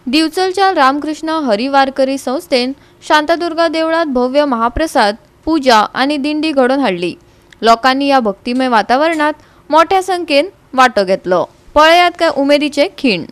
दिवचलच्या रामकृष्ण हरी वारकरी संस्थेन शांतादुर्गा देवळात भव्य महाप्रसाद, पूजा आणि दिंडी घडोवन हाडली. लोकांनी या भक्तिमय वातावरणात मोठ्या संख्येन वांटो घेतलो. पळयात काय उमेदीचे खीण.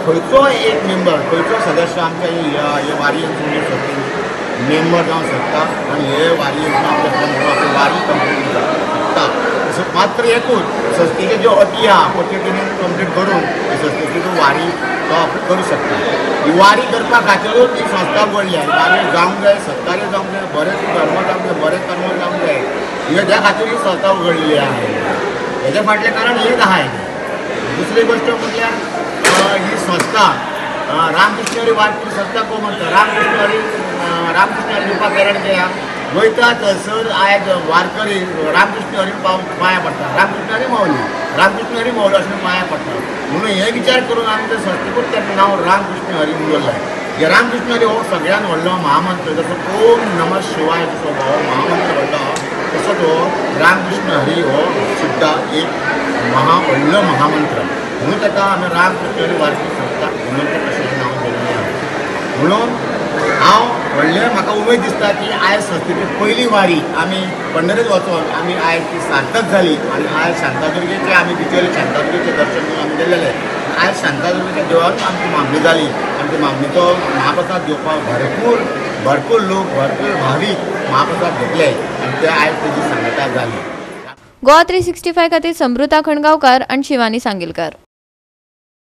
खंयचो एक मेंबर, खंयचो सदस्य आमच्या हे वारयेन मेंबर जावंक शकता आनी हे वारयेन आपले वारी कंप्लीट शकता. मात्र एकूच संस्थेच्यो ज्यो अटी आहा त्यो तेणी कंप्लीट करून संस्थेची तो वारी तो आपण करूं शकता. ही वारी करपा खातीरूच ही संस्था उगडली. वारी जावंक जाय, सत्कार्य जावंक जाय, बरें धर्म जावंक जाय, बरें कर्म जावंक जाय, ह्या खातीर ही संस्था उगडलेली आहा. हेज्या फाटलें कारण एक आहा. दुसरी गोश्ट म्हटल्यार ही संस्था रामकृष्ण हरी वारकरी संस्था कोण म्हणटा, रामकृष्ण हरी दिवपाक कारण कित्याक वयता थंयसर आयज वारकरी रामकृष्ण हरी पांया पडटा, रामकृष्ण हरी माऊली, रामकृष्ण हरी माऊली अशें पांया पडटा. म्हणून हे विचार करून आमी त्या संस्थेकूच तें नांव रामकृष्ण हरी दवरलें. हे रामकृष्ण हरी हो सगळ्यान व्हडलो महामंत्र, जसो ओम नमः शिवाय जसो हो महामंत्र व्हडलो तसो तो रामकृष्ण हरी हो सुद्दां एक महा व्हडलो महामंत्र. म्हणून ताका आमी रामकृष्ण हरी वारकरी संस्था म्हणून तशें नांव दवरलें आहा. म्हणून हांव व्हडलें म्हाका उमेद दिसता की आयज संस्थेची पयली वारी आमी पंढरीत वचोन आमी आयज ती सार्थक जाली आनी आयज शांतादुर्गेचें आमी बिचोले शांतादुर्गेचें दर्शन घेवन आमी गेल्लेले. आयज शांतादुर्गेच्या देवळान आमची मागणी जाली आनी त्या मागणीचो महाप्रसाद घेवपाक भरपूर भरपूर लोक, भरपूर भावीक महाप्रसाद घेतले आनी ते आयज तेजी सांगता जाली. गोवा 365 खातीर समृता खणगांवकार आनी शिवानी सांगीलकार.